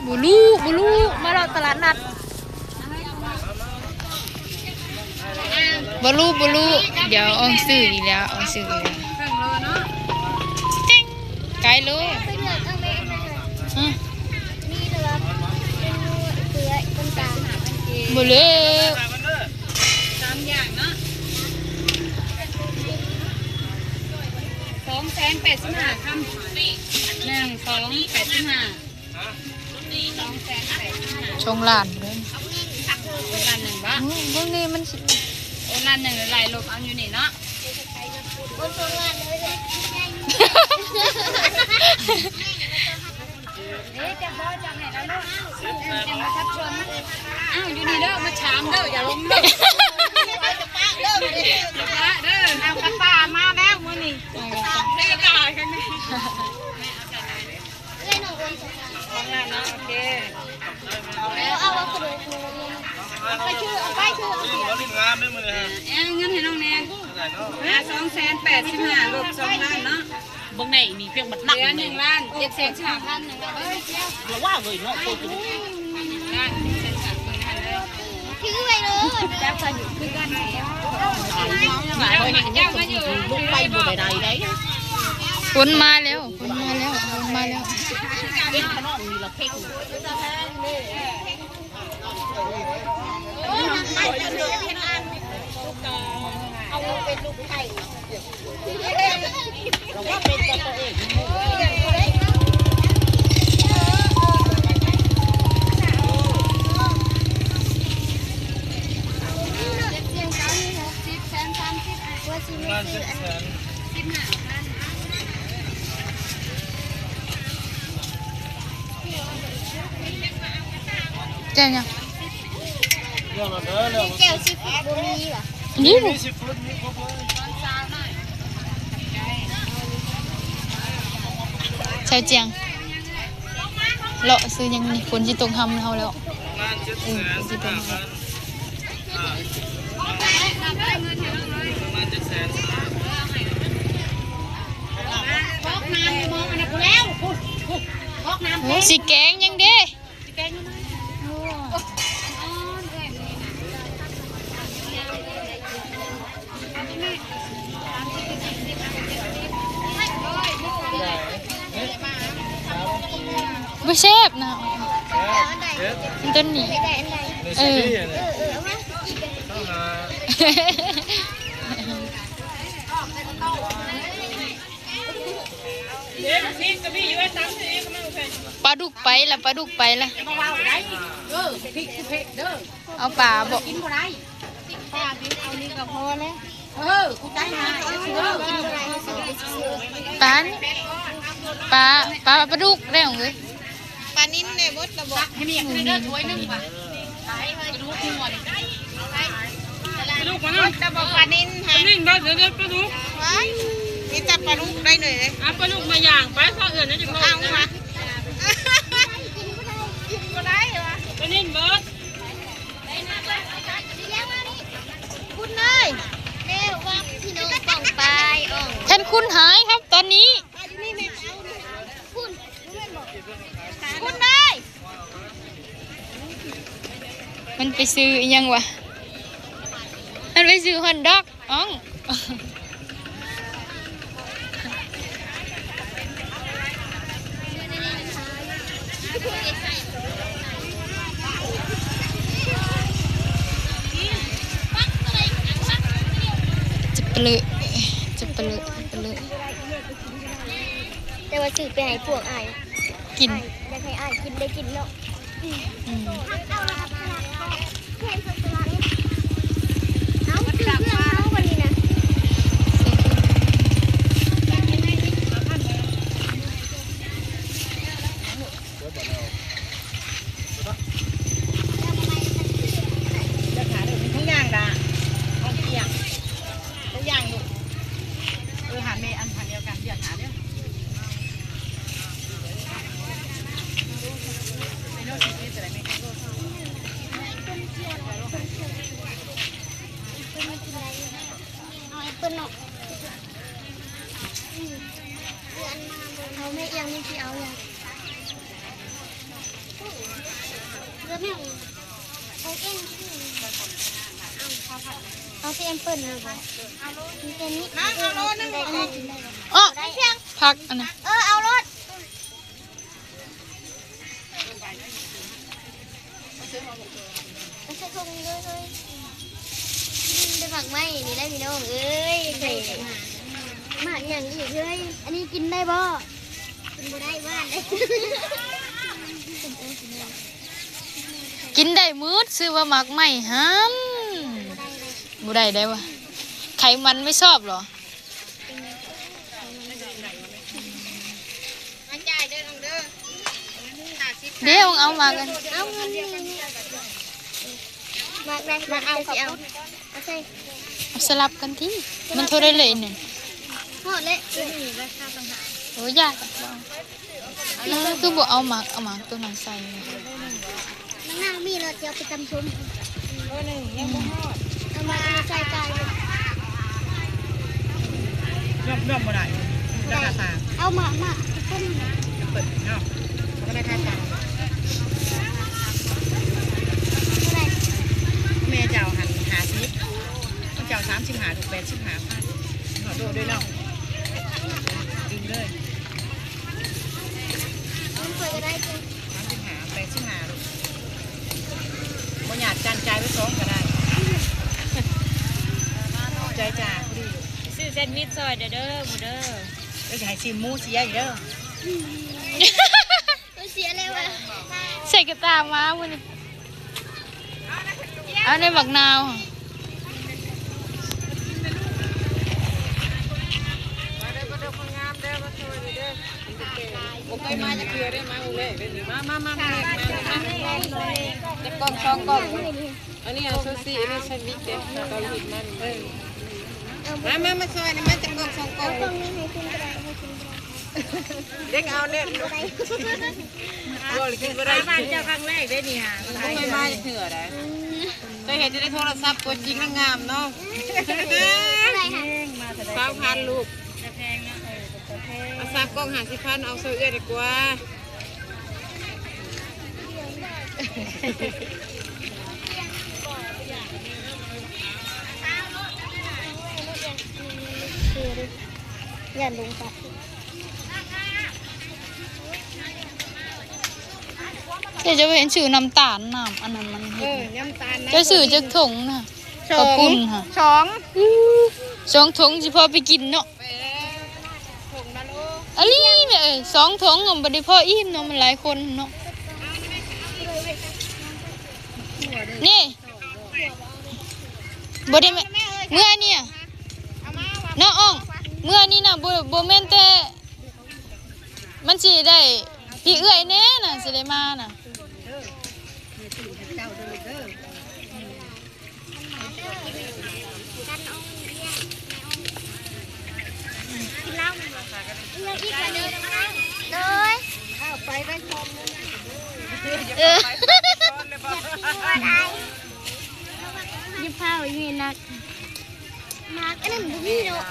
ບໍ່ຮູ້ ບໍ່ຮູ້ ມາເລາະຕະຫຼາດນັດ. ບໍ່ຮູ້ ບໍ່ຮູ້ ດຽວອອງຊື້ອີກແລ້ວ ອອງຊື້ອີກແລ້ວ. ເຈັງ ໄກໂລ. ຮະ ບໍ່ເລີກ. ສາມຢ່າງເນາະ ສອງແສນແປດສິບຫ້າຄຳ. ໜຶ່ງ ສອງ ແປດສິບຫ້າ. ສອງແສນແປດສິບຫ້າ ສອງລ້ານເດີ. ໂອນລ້ານໜຶ່ງບໍ່? ອືມ ເບິ່ງນີ້ມັນຊິ ໂອນລ້ານໜຶ່ງ ຫຼາຍລົບເອົາຢູ່ນີ້ເນາະ. ເອີ ຈະບໍ່ຈະໃຫ້ລະເນາະ ຈະມາທັບຊົນ. ອ້າວ ຢູ່ນີ້ເດີ ມາຖາມເດີ ຢ່າລົງເດີ ເດີ ເອົາກະປາມາແລ້ວມື້ນີ້ ເດີ ຕາຍກັນແນ່. ເອື້ອຍນ້ອງໂອນສອງລ້ານ ສອງລ້ານເນາະ. ໂອເຄ ເອົາ ເອົາ ເອົາ ໄປຊື່ ເອົາໄປຊື່ ເອົາເງິນໃຫ້ນ້ອງແດ່. ສອງແສນແປດສິບຫ້າ ລົບສອງລ້ານເນາະ. ເບິ່ງແດ່ ອີນີ້ພຽງບັດໜັກ ເຫຼືອໜຶ່ງລ້ານເຈັດແສນຫ້າພັນ. ລະວ່າເລີຍເນາະ ໂຕນີ້ ລ້ານເຈັດແສນສາມໝື່ນຫັ້ນເລີຍ. ຖືໄວ້ໂລດ ຈັບກັນຢູ່ຄືກັນ. ເຈົ້າມາຢູ່ ລົງໄປບໍ່ໄດ້ໃດ. ຝົນມາແລ້ວ ຝົນມາແລ້ວ ຝົນມາແລ້ວ. ເອົາເປັນລູກໄຂ່ ລະວ່າເປັນແຕ່ຕົວເອງ. ແຈ່ວຫຍັງ? ແຈ່ວຊີຟູດບໍ່ມີຫວາ? ມີ ມີຊີຟູດ ມີຄົບເລີຍ. ແຈ່ວຈຽງ ເລາະຊື້ຫຍັງນີ້? ຝົນຊິຕົກຫ້ຳເຮົາແລ້ວ. ເອີ ຝົນຊິຕົກຫ້ຳ. ໂອ້ ຊິແກງຫຍັງເດ? ບໍ່ແຊບນະ ຕົ້ນນີ້. ເອີ ປາດຸກໄປລະ ປາດຸກໄປລະ. ເອົາປາບໍ່? ປາດິບເອົານີ້ກະພໍແລ້ວ. ເອີ ປາ ປາ ປາ ປາດຸກແລ້ວເອີຍ. ປານິນແດ່ ໝົດລະບໍ່? ໃຫ້ເມຍກິນເດີ ຖ້ວຍໜຶ່ງວ່າ ປາດຸກ ປາດຸກ ປານິນຫາ ປານິນບໍ່ ເດີ ປາດຸກ. ວ້າຍ ມີແຕ່ປາດຸກໄດ້ເລີຍ. ເອົາປາດຸກມາຍ່າງໄປ ພາເອື້ອນຈະເອົາມາ. ປານິນເບິດ. ຄຸນເລີຍ ແມ່ວ່າພີ່ນ້ອງປ້ອງປາຍອອກ ທ່ານຄຸນຫາຍຄັບຕອນນີ້. ຄຸນ ຄຸນເລີຍ ມັນໄປຊື້ອີ່ຫຍັງຫວາ? ມັນໄປຊື້ຮອດດອກ. ອືມ ຈະເປະ ຈະເປະ ຈະເປະ. ແຕ່ວ່າຊື້ໄປໃຫ້ພວກອ້າຍກິນ ອ້າຍ ຢາກໃຫ້ອ້າຍກິນໄດ້ກິນເນາະ. ອືມ ເອົາ ຊື້ເຄື່ອງເຮົາບັດນີ້ນະ. ເລືອກຫາເດີ ມີທຸກຢ່າງດາ ເອົາກ່ຽງ ທຸກຢ່າງລູກ. ເອີ ຫາແມ່ອັນທາງດຽວກັນ ເລືອກຫາເດີ. ເອົາແມ່ອຽງນີ້ຊິເອົາຫຍັງ? ເອົາທີ່ແອມເປິ້ນນີ້ບໍ່? ມີແຕ່ນີ້ ເອົາໂລໜຶ່ງ ອັນນີ້ກິນໄດ້ບໍ່? ເອີ ໄດ້ ຜັກອັນນັ້ນ ເອີ ເອົາໂລດ. ເອົາໃສ່ຖົງເລີຍ ເອີຍ ກິນແຕ່ໝາກໄມ້ນີ້ແຫຼະພີ່ນ້ອງເອີຍ. ໝາກຫຍັງອີກເອີຍ? ອັນນີ້ກິນໄດ້ບໍ່? ກິນບໍ່ໄດ້ ຫວານເດ້. ກິນໄດ້ໝົດ ຊື່ວ່າໝາກໄມ້ຫັ້ນ. ບໍ່ໄດ້ເດ້ ບໍ່ໄດ້ໄດ້ຫວາ? ໄຂມັນໄມ່ຊອບເຫລອ? ມາຈ່າຍເດີນ້ອງເດີ ຫ້າສິບ ເດ້ ເອົາມາກັນ ເອົາເງິນນີ້ ມາ ມາ ມາເອົາ ຊິເອົາ ເອົາໃສ່ ເອົາສະຫຼັບກັນຕິ ມັນເທົ່າໃດເລີຍໜຶ່ງ ຮອດແລ້ວ ໂອ້ຍ ຢ່າ ຄືບໍ່ເອົາໝາກ ເອົາໝາກໂຕນັ້ນໃສ່. ນາງມີແລ້ວ ຈະເອົາໄປຕຳສົ້ມ ເບີໜຶ່ງຍັງບໍ່ຮອດ ເອົາມາໃສ່ໄກ່ ລວມ ລວມບໍ່ໄດ້ ລາຄາສາມ ເອົາມາ ມາຕົ້ນ ເປີດເນາະ ເອົາໄປລາຄາສາມ ເທົ່າໃດ? ແມ່ເຈົ້າຫັ້ນຫ້າສິບ ເຈົ້າສາມສິບຫ້າ ລູກ ແປດສິບຫ້າພັນ ເອົາໂດດເລີຍເນາະ ກິນເລີຍ ມັນເປີດກໍໄດ້ ສາມສິບຫ້າ ແປດສິບຫ້າລູກ ບໍ່ຍາກ ຈານຈ່າຍໄປສອງກໍໄດ້ ຂອບໃຈຈ້າ ພໍດີ ຊື້ແຊນວິດຊ່ອຍເດີ ເດີ ໝູເດີ ເອີຍ ຢ່າໃຫ້ຊີ້ນໝູເສຍອີກເດີ ເສຍແລ້ວຫວາ ໃສ່ກະຕ່າມາມື້ນີ້. ເອົາໃນບັກນາວ ມາເດີ ມາເດີ ຄົນງາມເດີ ມາຊ່ອຍເດີ ບໍ່ເຄີຍມາຈັກເທື່ອເດ້ ມາມື້ແລກເດ້ນີ້ ມາ ມາ ມາ ມາ ມາ ຈັກກ່ອງ ສອງກ່ອງ ອັນນີ້ເອົາຊູຊິ ອັນນີ້ແຊນວິດເດ້ ເກົາຫຼີມາ ເອີ ມາ ມາ ມາຊ່ອຍນຳ ມາ ຈັກກ່ອງ ສອງກ່ອງ ເດັກເອົາແນ່ນ ບໍ່ກິນບໍ່ໄດ້ ມາບ້ານເຈົ້າຄັ້ງແລກເດ້ນີ້ຫາ ບໍ່ເຄີຍມາຈັກເທື່ອໃດ ເຄີຍເຫັນແຕ່ໃນໂທລະສັບ ຕົວຈິງນາງງາມເນາະ ສາມພັນລູກ ເອົາສາມກ່ອງຫ້າສິບພັນ ເອົາຊ່ອຍເອື້ອຍດີກວ່າ ຢ້ານລຸງຕັດ ເຈົ້າຈະເຫັນຊື່ນ້ຳຕານ ນ້ຳອັນນັ້ນມັນເຮັດ ເອີ ນ້ຳຕານນະ ເຈົ້າຊື້ຈັກຖົງນະ? ສອງ ເຂົ້າປຸ້ນຫະ ສອງ ສອງຖົງຊິພໍໄປກິນເນາະ ເອີ ຖົງນະລູກ ອີ່ຫຼີແມ່ເອີຍ ສອງຖົງບໍ່ໄດ້ພໍອີ່ມເນາະ ມັນຫຼາຍຄົນເນາະ ນີ້ ບໍ່ໄດ້ແມ່ ເມື່ອນີ້ ເອົາມາ ເນາະ ອ່ອງ ເມື່ອນີ້ນະ ບໍ່ ບໍ່ແມ່ນແຕ່ ມັນຊິໄດ້ພີ່ເອື້ອຍແນ່ນະ ຊິໄດ້ມານະ ກິນເຫຼົ້າແມ່ນບໍ່? ກິນເຫຼົ້າແມ່ນບໍ່? ໂດຍ ເອົາໄປໄດ້ຊອງໜຶ່ງ ເອີ ຢ່າຟ້າວເຍນະ ໝາກອັນນັ້ນບໍ່ມີເນາະ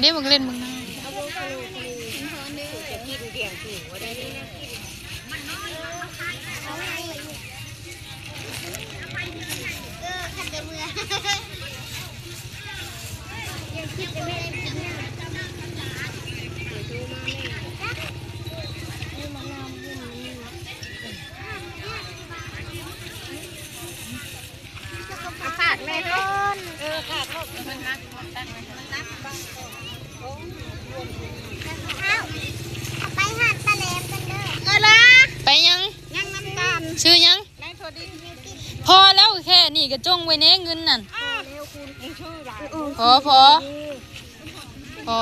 ເດ້ ບັກເຫຼັ້ນບັກນາວ ເອີ ຄັນຈະເມືອ ຝາກແມ່ເດີ ເອີ ຝາກລູກ ເອົາໄປຫາຕາແຫຼມກັນເດີ ເອີ ລະ ໄປຫຍັງ? ຍັງນ້ຳຕານ ຊື້ຫຍັງ? ໃນໂທດິນ ພໍແລ້ວ ແຄ່ນີ້ກະຈົ່ງໄວ້ແນ່ເງິນນັ້ນ ພໍແລ້ວ ຄຸນ ເອີ ຊື້ຫຼາຍ ພໍ ພໍ ພໍ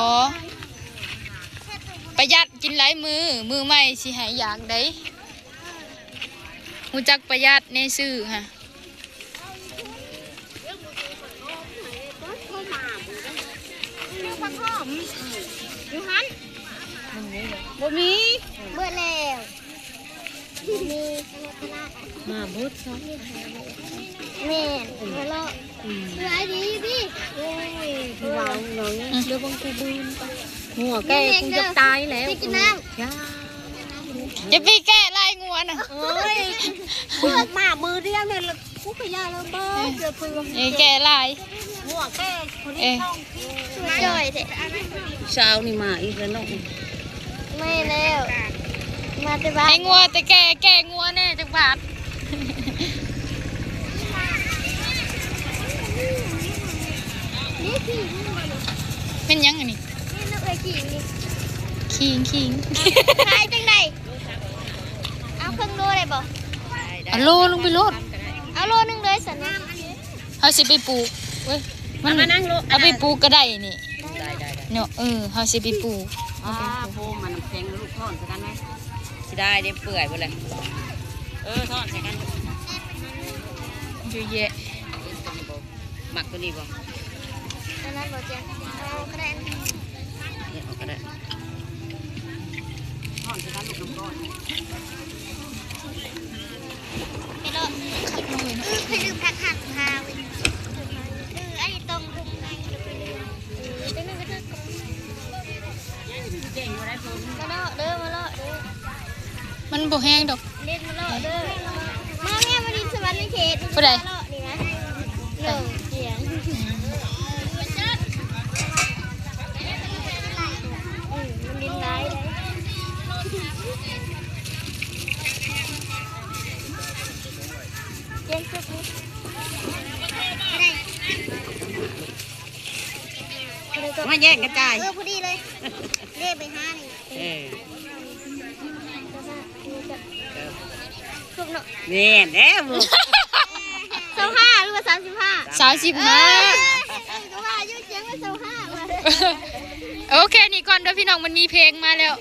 ປະຢັດກິນຫຼາຍມື້ ມື້ໃໝ່ຊິຫາຍຢາກໃດ ຮູ້ຈັກປະຢັດແນ່ຊື້ຫະ ຢູ່ຫັ້ນ ບໍ່ມີ ເບິດແລ້ວ ບໍ່ມີ ມາເບິດຊະ ແມ່ນ ເອີ ເລາະ ອືມ ສະບາຍດີພີ່ ໂອ້ຍ ຄືເວົ້າເນາະ ອືມ ເດີ ເບິ່ງແຕ່ບືນ ງົວແກ່ ກູຈະຕາຍແລ້ວ ໄປກິນນ້ຳ ຢ່າ ຢ່າໄປແກະລາຍງົວນະ ໂອ້ຍ ເບື່ອມາ ກູກະຢາລະເບີດ ເອີ ເສືອເຜືອກ ເອີ ແກ່ຫຼາຍ ໝວກແກ່ ເອີ ຈ່ອຍແທ້ ເຊົ້ານີ້ມາອີກແລ້ວເນາະ ແມ່ນແລ້ວ ມາແຕ່ບ້ານ ໃຫ້ງົວແຕ່ແກ່ ແກ່ງົວແດ່ຈັກບາດ ນີ້ຂີ່ ແມ່ນຫຍັງອັນນີ້ ນີ້ນະເອື້ອຍຂີ່ນີ້ ຄີງ ຄີງ ຂາຍຈັ່ງໃດ? ເອົາເຄິ່ງໂລໄດ້ບໍ່? ເອົາໂລໜຶ່ງໄປໂລດ ເອົາໂລໜຶ່ງເລີຍຊັ້ນນະ ເຮົາຊິໄປປູກ ເອີຍ ມັນ ເອົາມານັ່ງໂລດ ເອົາໄປປູກກະໄດ້ນີ້ ໄດ້ໆໆ ເນາະ ເອີ ເຮົາຊິໄປປູກ ອ່າ ໂຟມມັນແຂງລູກ ຖອນໃສ່ກັນໄວ້ ຊິໄດ້ເດ້ ເປື່ອຍເບິດເລີຍ ເອີ ຖອນໃສ່ກັນ ເຍອະແຍະ ມັກໂຕນີ້ບໍ່? ອັນນັ້ນບໍ່ແຈະ ເອົາກະໄດ້ ເອົາກະໄດ້ ຮ້ອນຊິຕັດລູກນ້ຳກ້ອນ ໄປເນາະ ເອີ ຂ້ອຍລືມທັກຫາລູກຄ້າເວີຍ ເອີ ອັນນີ້ຕ້ອງ ມາເນາະເດີ ມາເນາະເດີ ມັນບໍ່ແຮງດອກ ເຫຼັ້ນມາເນາະເດີ ມາແມ່ ມາຫຼິ້ນສະຫວັນນະເຂດ ຜູ້ໃດ? ມາເນາະນີ້ນະ ໂດຍ ອືມ ອືມ ມັນຫຼິ້ນຫຼາຍເດ້ ປ່ຽນຊຸດນີ້ ມາແຍ່ງກັນຈ່າຍ ເອີ ພໍດີເລີຍ ເດ້ໄປຫານີ້ ເອີ ທຸບເນາະ ແມ່ນແລ້ວ ຊາວຫ້າ ຫຼືວ່າ ສາມສິບຫ້າ? ສາມສິບຫ້າ ເອີ ກະວ່າຢູ່ ສຽງມັນຊາວຫ້າ ໂອເຄ ນີ້ກ່ອນເດີພີ່ນ້ອງ ມັນມີເພງມາແລ້ວ.